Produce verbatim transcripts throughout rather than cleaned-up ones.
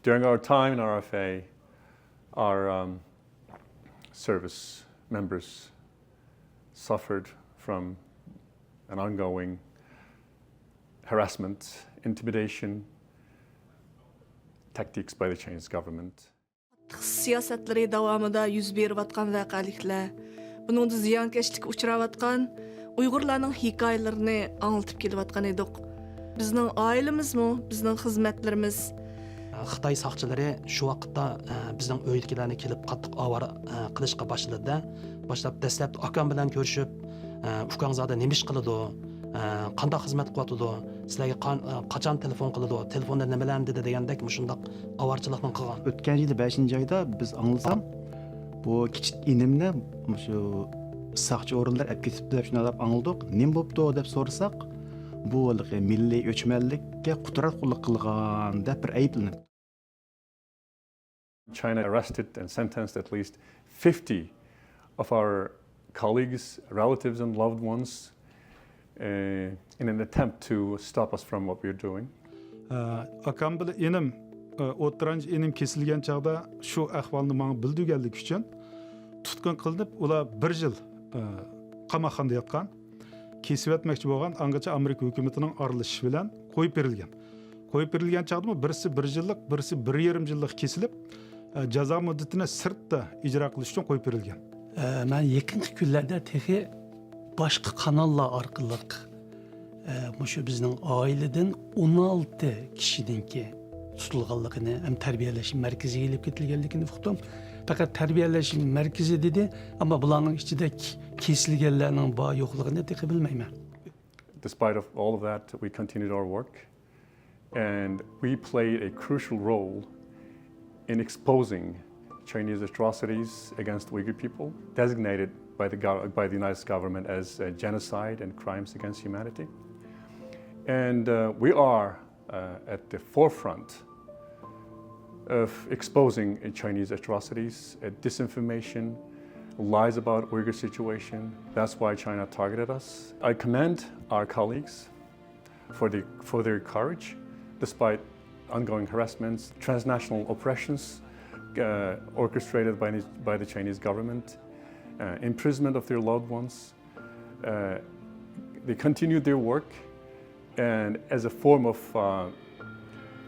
During our time in R F A, our um, service members suffered from an ongoing harassment, intimidation tactics by the Chinese government. سىياسەتلىرى داۋامىدا يۈز بېرىۋاتقان ۋەقەلىكلەر، بۇنىڭدا زىيانكەشلىككە ئۇچراۋاتقان ئۇيغۇرلارنىڭ ھېكايىلىرىنى ئاڭلىتىپ كېلىۋاتقان ئىدۇق. بىزنىڭ ئائىلىمىزمۇ، بىزنىڭ خىزمەتلىرىمىز. خىتاي ساقچىلىرى شۇ ۋاقىتتا بىزنىڭ ئۆيدىكىلەرنى كېلىپ قاتتىق ئاۋارە قىلىشقا باشلىدى-دە، باشلاپ دەسلەپتە ئاكام بىلەن كۆرۈشۈپ، ئۇكاڭ زادى نېمە ئىش قىلىدۇ، قانداق خىزمەت قىلىۋاتىدۇ، سىلەرگە قاچان تېلېفون قىلىدۇ، تېلېفوندا نېمىلەرنى دېدى دېگەندەك مۇشۇنداق ئاۋارىچىلىقنى قىلغان. ئۆتكەن يىلى بەشىنچى ئايدا بىز ئاڭلىسام، بۇ كىچىك ئىنىمنى مۇشۇ ساقچى ئورۇنلىرى ئەپ كېتىپتۇ دەپ شۇنداق دەپ ئاڭلىدۇق. نېمە بوپتۇ دەپ سورىساق، بۇ ھېلىقى مىللىي ئۆچمەنلىككە قۇتراتقۇلۇق قىلغان دەپ بىر ئەيىبلىنىپتۇ. China arrested and sentenced at least fifty of our colleagues, relatives, and loved ones uh, in an attempt to stop us from what we're doing. ئاكام بىلەن ئىنىم، ئوتتۇرانچى ئىنىم كېسىلگەن چاغدا شۇ ئەھۋالنى ماڭا بىلدۈرگەنلىكى ئۈچۈن تۇتقۇن قىلىنىپ، ئۇلار بىر يىل قاماقخانىدا ياتقان. كېسىۋەتمەكچى بولغان، ئاڭغىچە ئامېرىكا ھۆكۈمىتىنىڭ ئارىلىشىشى بىلەن قويۇپ بېرىلگەن. قويۇپ بېرىلگەن چاغدىمۇ بىرسى بىر يىللىق، بىرسى بىر يېرىم يىللىق كېسىلىپ، جازا مۇددىتىنى سىرتتا ئىجرا قىلىش ئۈچۈن قويۇپ بېرىلگەن. مەن يېقىنقى كۈنلەردە تېخى باشقا قاناللار ئارقىلىق مۇشۇ بىزنىڭ ئائىلىدىن ئون ئالتە كىشىنىڭكى تۇتۇلغانلىقىنى ھەم تەربىيەلەش مەركىزىگە ئېلىپ كېتىلگەنلىكىنى ئۇقتۇم. پەقەت تەربىيەلەش مەركىزى دېدى، ئەمما بۇلارنىڭ ئىچىدە كېسىلگەنلەرنىڭ بار يوقلۇقىنى تېخى بىلمەيمەن. Despite of all of that, we continued our work and we played a crucial role in exposing Chinese atrocities against Uyghur people, designated by the, by the United States government as a genocide and crimes against humanity. And uh, we are uh, at the forefront of exposing Chinese atrocities, uh, disinformation, lies about Uyghur situation. That's why China targeted us. I commend our colleagues for, the, for their courage, despite ongoing harassments, transnational oppressions uh, orchestrated by, by the Chinese government, uh, imprisonment of their loved ones. Uh, they continued their work, and as a form of uh,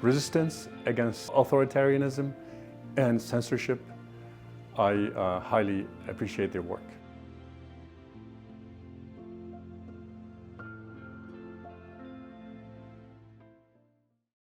resistance against authoritarianism and censorship, I uh, highly appreciate their work.